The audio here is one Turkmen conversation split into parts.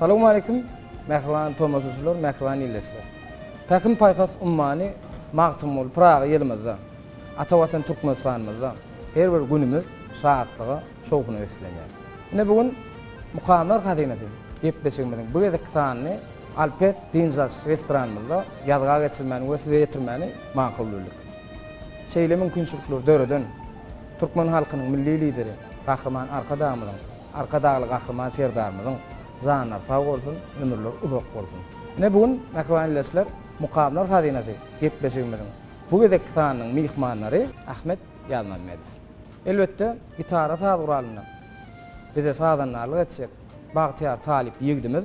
Salowmaleýkim, mähriban tomaşaçylar, mähriban ildeşler. Pähim-paýhas ummany Magtymguly Pyragy ýylymyzda, ata Watan Türkmenistanymyzda her bir günümiz şatlyga, şowhuna beslenýär. Ine bu gün Mukamlar hazynasy gepleşigimiziň bu gezekki sanyny Alpet dynç alyş restoranymyzda ýazga geçirmäni we size ýetirmäni makul bildik. Şeýle mümkinçilikleri döreden türkmen halkynyň Milli Lideri Gahryman Arkadagymyzyň, Arkadagly Gahryman Serdarymyzyň janlary sag bolsun, ömürleri uzak bolsun! Ine bu gün mähriban ildeşler Mukamlar hazynasy gepleşigimiziň bu gezekki sanynyň myhmanlary Ahmet Ýazmämmedow. Elbetde gitara saz guralynda bize sazandarlyk etjek bagtyýar talyp ýigdimiz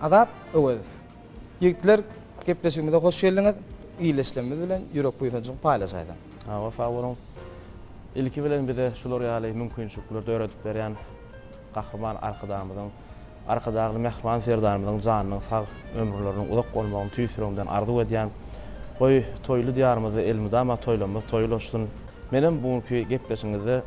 Azat Öwezow. Ýigitler gepleşigimize hoş geldiňiz. Ildeşlerimiz bilen ýürek buýsanjyňy paýlaşaýsaň. Hawa sag boluň. Ilki bilen bize şular ýaly mümkinçilikleri döredip berýän Gahryman Arkadagymyzyň, Arkadagly mähriban Serdarymyzyň janynyň sag, ömürleriniň uzak bolmagyny tüýs ýüregimden arzuw edýän. Goý, toýly Diýarymyzda elmydama toýlamyz toý ulaşsyn. Menem bu günki gepleşigiňizde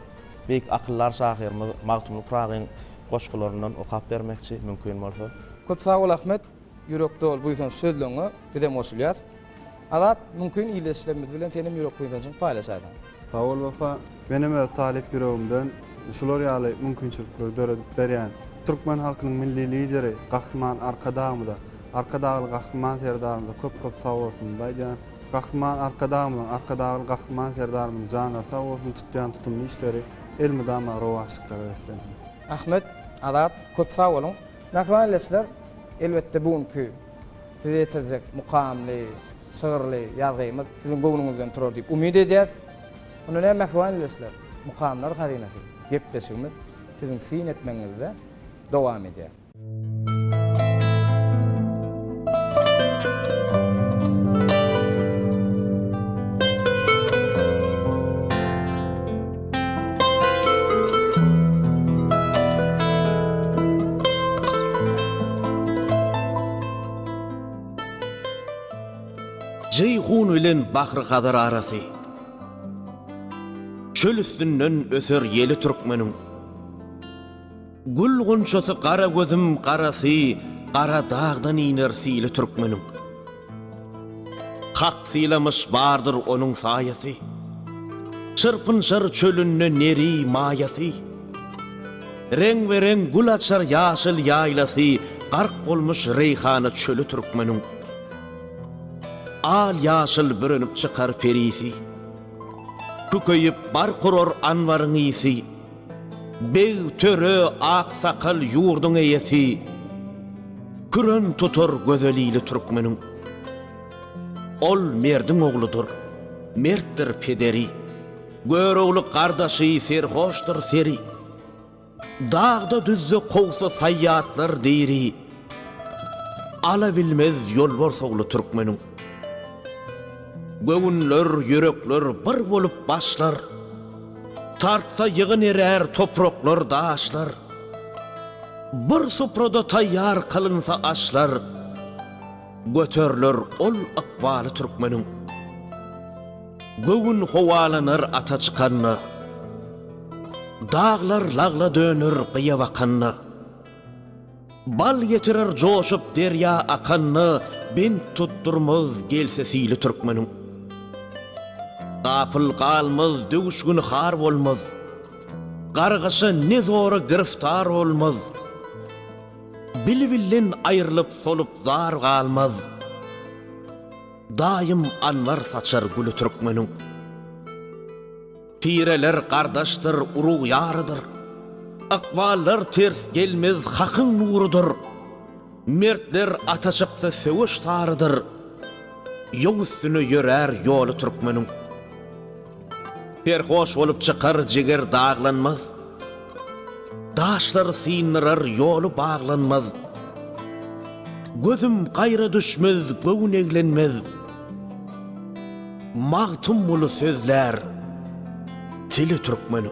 beýik akyldar şahyrymyz Magtymguly Pyragyň goşgularyndan okap bermekçi, mümkin bolsa. Köp sag bol Ahmet, ýürek doly buýsanç sözleňňe bizem goşulýas. Azat, mümkin ildeşlerimiz bilen senem ýürek buýsanjyňy paýlaşaýsaň. Sag bol Wepa. Menem öz talyp ýüregimden şular ýaly mümkinçilikleri döredip berýän türkmen halkynyň Milli Lideri Gahryman Arkadagymyza, Arkadagly Gahryman Serdarymyza köp-köp sag bolsunymyzy aýdýan. Gahryman Arkadagymyzyň, Arkadagly Gahryman Serdarymyzyň janlary sag bolsun, tutýan tutumly işleri elmydama rowaçlyklara beslensin. Ahmet, Azat, köp sag boluň. Mähriban ildeşler, elbetde bu günki size ýetirjek mukamly, şygyrly ýazgymyz siziň göwnüňizden turar diýip umyt edýäs. Onda näme mähriban ildeşler, Mukamlar hazynasy gepleşigimiz siziň syn etmegiňizde dowam edýär. Jeýhun bilen Bahry-Hazar arasy. Çöl üstünden öser ýeli türkmeniň. Gül gunçasy gara gözüm garasy Gara dagdan iner sili türkmeniň. Hak sylamyş bardyr onuň saýasy. Çyrpynşar çölünde neri, maýasy. Reňbe-reň gül açar ýaşyl ýaýlasy Gark bolmuş reýhana çöli türkmeniň. Al-ýaşyl bürenip çykar perisi. Kükeýip bark urar anbaryň ysy. Beg, töre, aksakal ýurduň eýesi, Küren tutar gözel ili türkmeniň. Ol merdiň ogludyr, mertdir pederi, Görogly gardaşy serhoşdyr seri. Dagda-düzde kowsa saýýatlar diri, Alabilmez ýolbars ogly türkmeniň. Göwünler, ýürekler bir bolup başlar, Tartsa ýygyn erär topraklar, daşlar. Bir suprada taýýar kylynsa aşlar, Göteriler ol ykbaly türkmeniň. Göwün howalanar ata çykanda, Daglar lagla döner gyýa bakanda. Bal getirer joşup derýa akanda, Bent tutdurmaz gelse sili türkmeniň. Gapyl galmaz, döwüş güni har bolmaz, Gargyşa ne zora giriftar bolmaz. Bilbilden aýrylyp solup zar galmaz. Daýym anbar saçar güli türkmeniň. Tireler gardaşdyr, urug ýarydyr. Ykballar ters gelmez Hakyň nurudyr. Mertler ata çyksa söweş sarydyr. Ýow üstüne ýörär ýoly türkmeniň. Serhoş bolup çykar jiger daglanmaz. Daşlary syndyrar ýoly baglanmaz. Gözüm gaýra düşmez, göwün eglenmez. Magtymguly sözlär tili türkmeniň.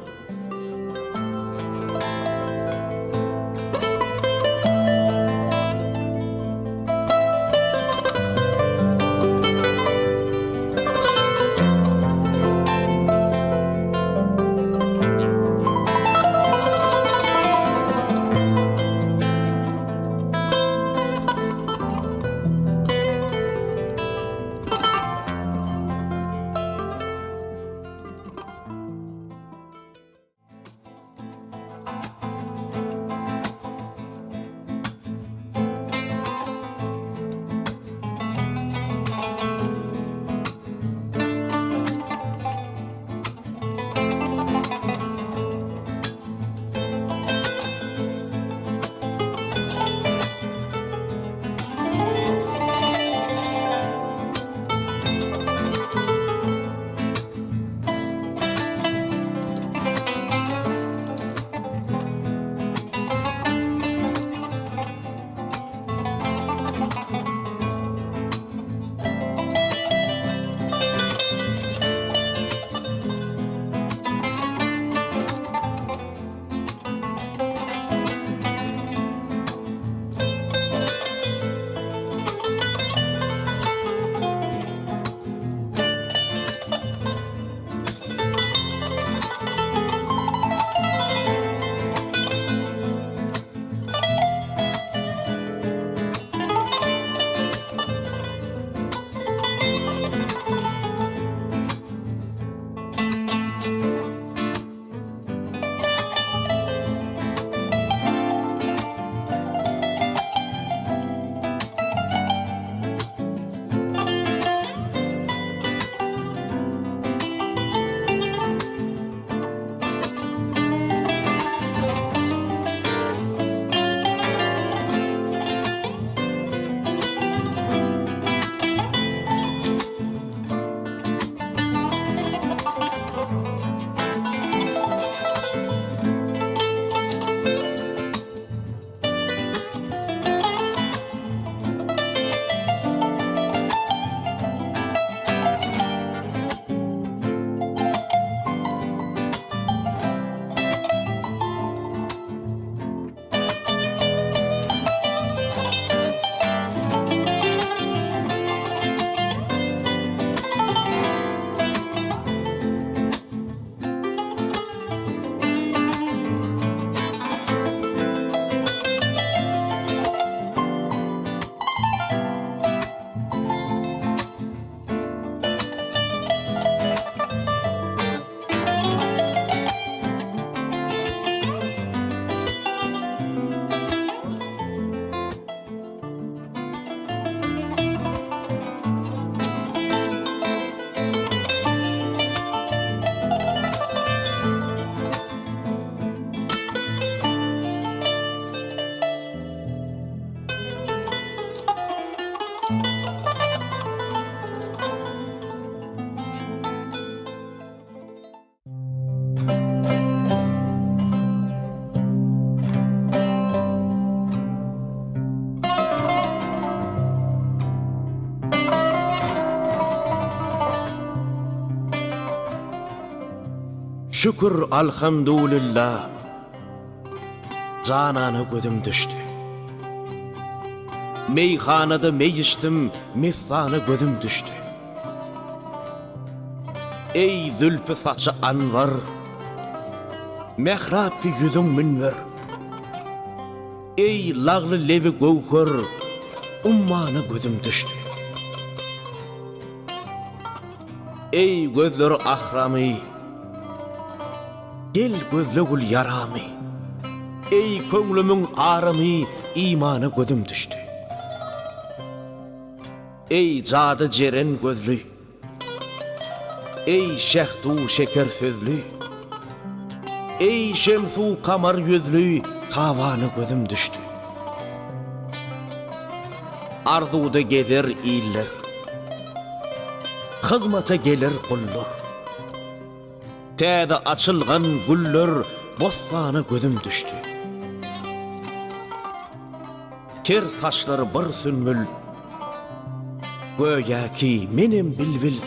Şükür Alhamdulillah. Janana gözüm düşdi. Meýhanada meý içdim, messana gözüm düşdi. Eý zülpi saçy anwar, Mährap ki ýüzüň münwer. Eý lagly lebi göwher, Ummana gözüm düşdi. Eý gözleri ahramy, Gel gözle gül ýaramy. Eý köňlümiň aramy, Imana gözüm düşdi. Eý jady jeren gözli. Eý şähdu şeker sözli. Eý şemsu kamar ýüzli, Tabana gözüm düşdi. Arzuwda gezer iller. Hyzmata geler gullar. Täze açylgan güller bossana gözüm düşdi. Ter saçlary bir sünbül. Göýäki menem bilbil.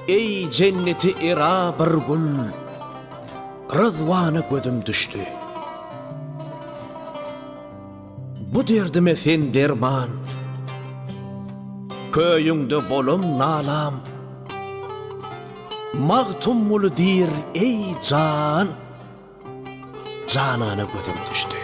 Eý jenneti era bir gül. Ryzwana gözüm düşdi. Bu derdime sen derman. Köýüňde bolam nalam. Magtymguly diýr eý jan. Janana gözüm düşdi.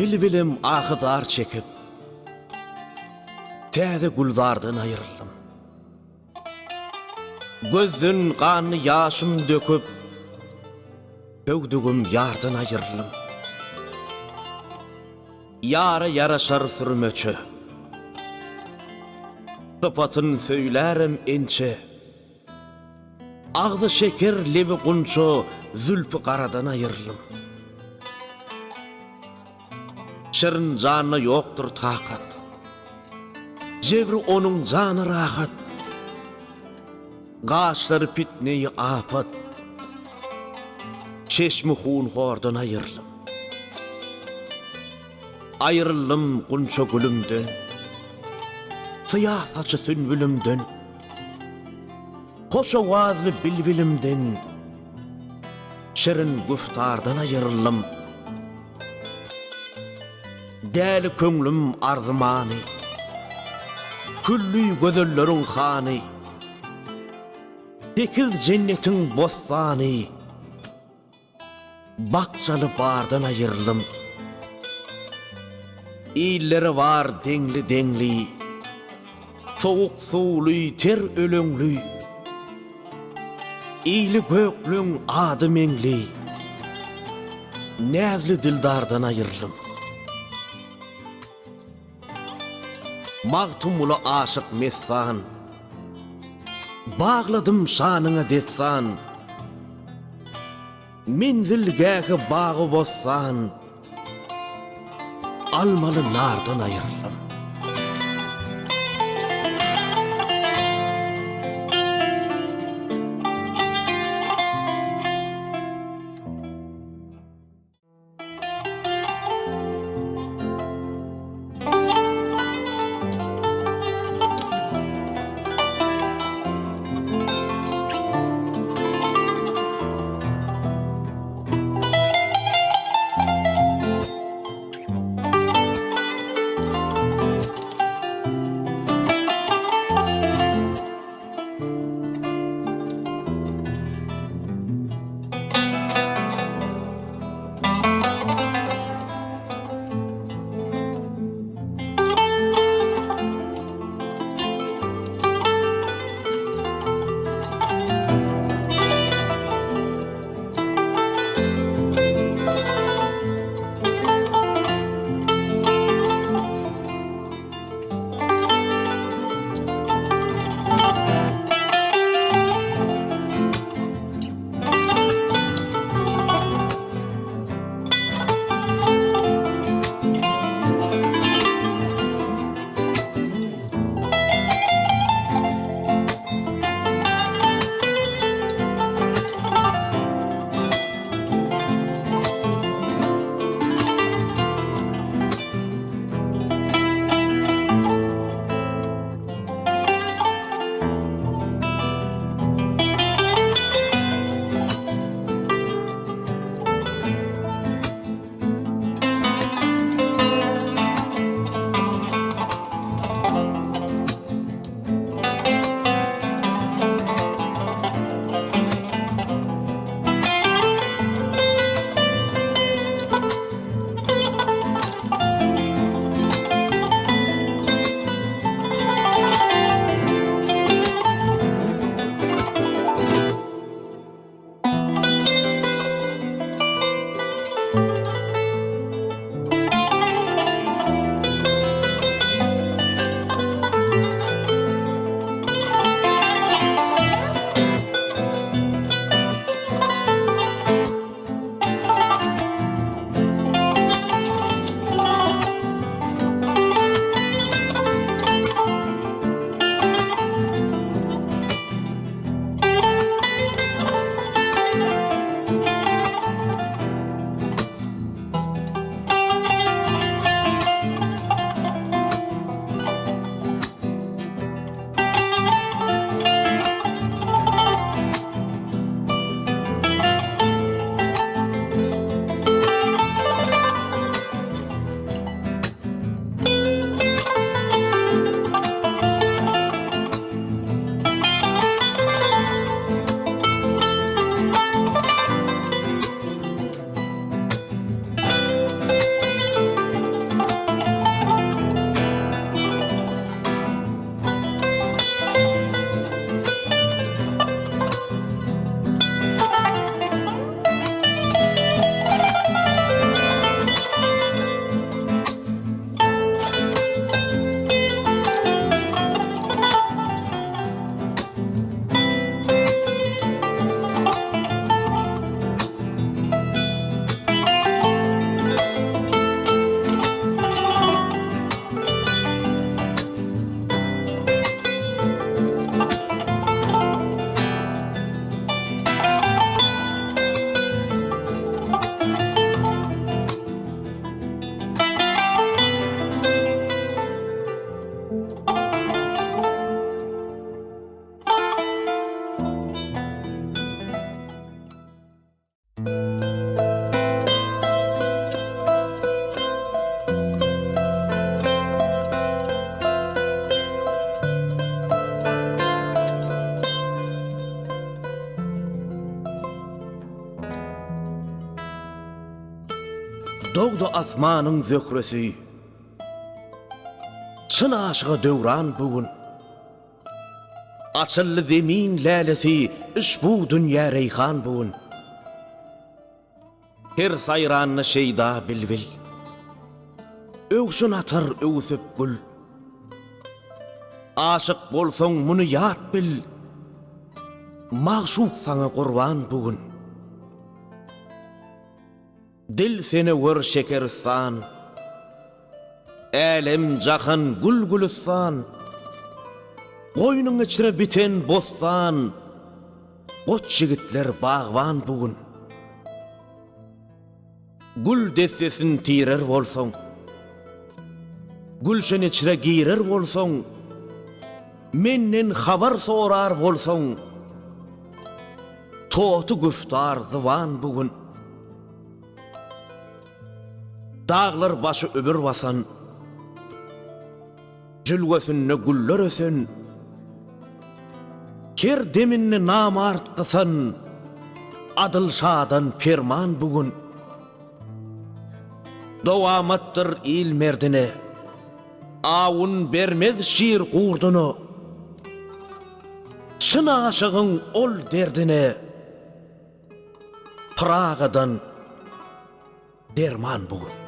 Bilbilem ahy-zar çekip, Täze gülzardan aýryldym. Gözden ganly ýaşym döküp, Söwdügim ýardan aýryldym. Ýara ýaraşar sürmeçe. Sypatyn söýlärem ençe. Agzy şeker, lebi gunça, Zülpi garadan aýryldym. Şirin janda ýokdur takat. Jebri onuň jana rahat. Gaşlary pitneýi apat. Çeşmi hunhordan aýryldym. Aýryldym gunça gülümden. Syýa saçy sünbülimden. Hoş owazly bilbilimden. Şirin güftardan aýryldym. Däli köňlüm arzymany. Külli gözelleriň hany. Sekiz jennetiň bossany. Bakjaly bardan aýryldym. Illeri bar deňli-deňli. Sowuk suwly, ter öleňli. Ili gökleň ady Meňli. Näzli dildardan aýryldym. Magtymguly aşyk messan. Bagladym şanyňa dessan. Menzilgähi bagy-bossan. Almaly nardan aýryldym. Dogdy asmanyň zöhresi. Çyn aşyga döwran bu gün. Açyldy zemin lälesi, Üşbu dünýä reýhan bu gün. Her saýranda şeýda bilbil. Öwşün atar öwsüp gül. Aşyk bolsaň muny ýat bil. Magşuk saňa gurban bu gün. Dil senewür şekeristan. Älem jahan gül gülüstan. Goýnuň içre biten bossan. Goç ýigitler bagban bu gün. Gül dessesin tirer bolsaň. Gülşen içre girer bolsaň. Menden habar sorar bolsaň. Toty güftar zyban bu gün. Daglar başy ömür basan. Jülgesinde güller ösen. Her deminde namart gysan. Adyl şadan perman bu gün. Dowamatdyr il merdine. Awun bermez şir gurduna. Çyn aşygyň ol derdine Pyragadan derman bu gün.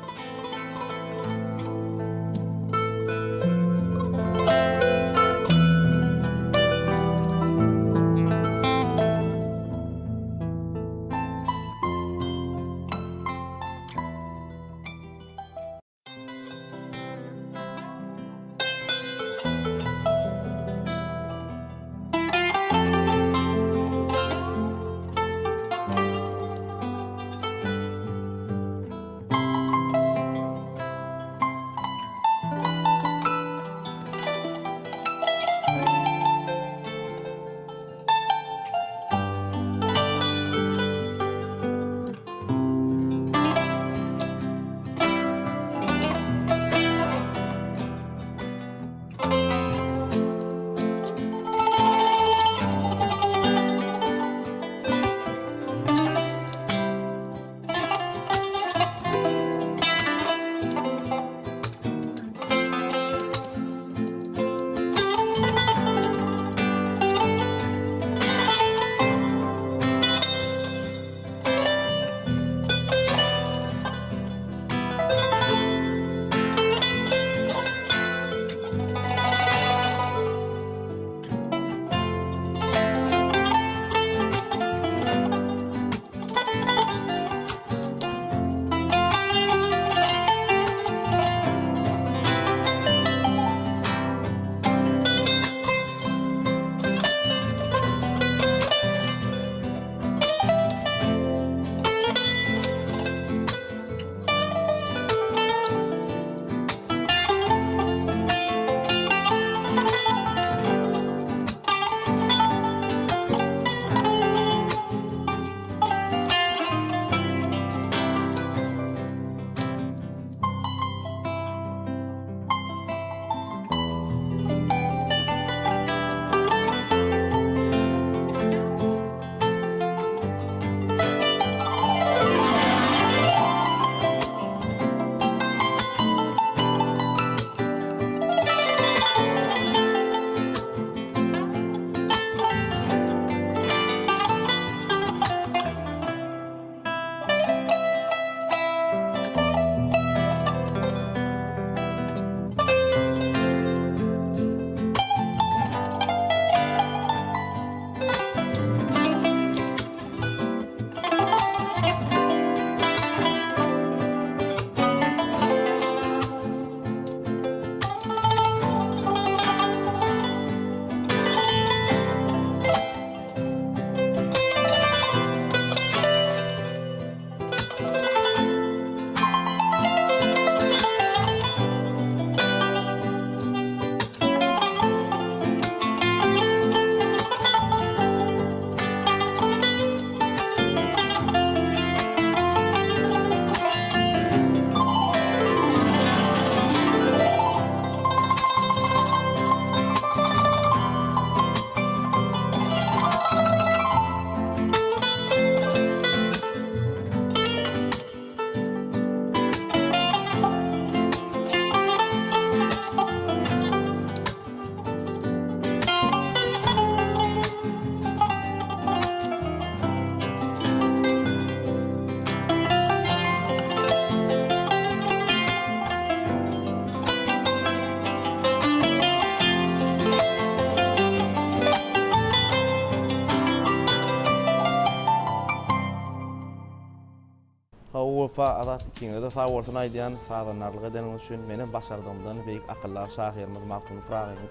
Hawa Wepa, Azat ikiňize-de sag bolsun aýdýan, sazandarlyk edeniňiz üçin. Menem başardygymdan beýik akyldar şahyrymyz Magtymguly Pyragynyň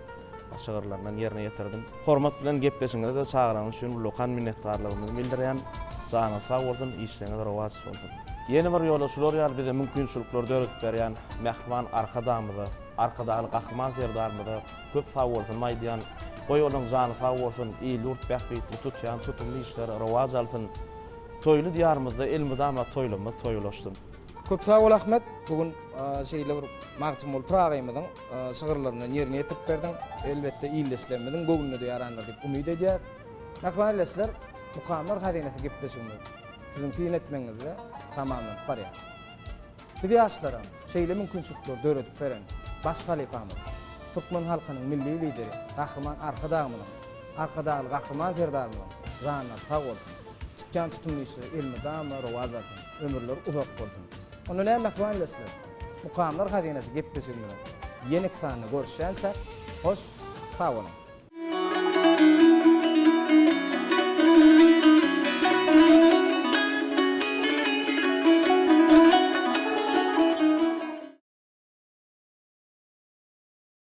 şygyrlaryndan ýerine ýetirdim. Hormat bilen gepleşigiňize-de çagyranyňyz üçin ullakan minnetdarlygymyzy bildirýän. Janyňyz sag bolsun, işleriňiz rowaç bolsun. Ýene bir ýola şular ýaly bize mümkinçilikleri döredip berýän mähriban Arkadagymyza, Arkadagly Gahryman Serdarymyza köp sag bolsunymy aýdýan. Goý olaň jany sag bolsun, il-ýurt bähbitli tutýan tutumly işleri rowaç alsyn. Toýly Diýarymyzda elmydama toýlamyz toýulaşsyn. Köp sag bol Ahmet, bu gün şeýle bir Magtymguly Pyragymyzyň şygyrlaryndan ýerine ýetirip berdiň. Elbetde ildeşlerimiziň göwnüne-de ýarandyr diýip umyt edýäris. Mähriban ildeşler, Mukamlar hazynasy gepleşigimiz siziň syn etmegiňizde tamamlanyp barýar. Biz ýaşlara şeýle mümkinçilikleri döredip beren baş halypamyz, türkmen halkynyň Milli Lideri Gahryman Arkadagymyzyň, Arkadagly Gahryman Serdarymyzyň janlary sag bolsun, tutýan tutumly işleri elmydama rowaç alsyn, ömürleri uzak bolsun! Onda näme mähriban ildeşler, Mukamlar hazynasy gepleşigimiziň ýeneki sanynda görüşýänçäk, hoş sag boluň!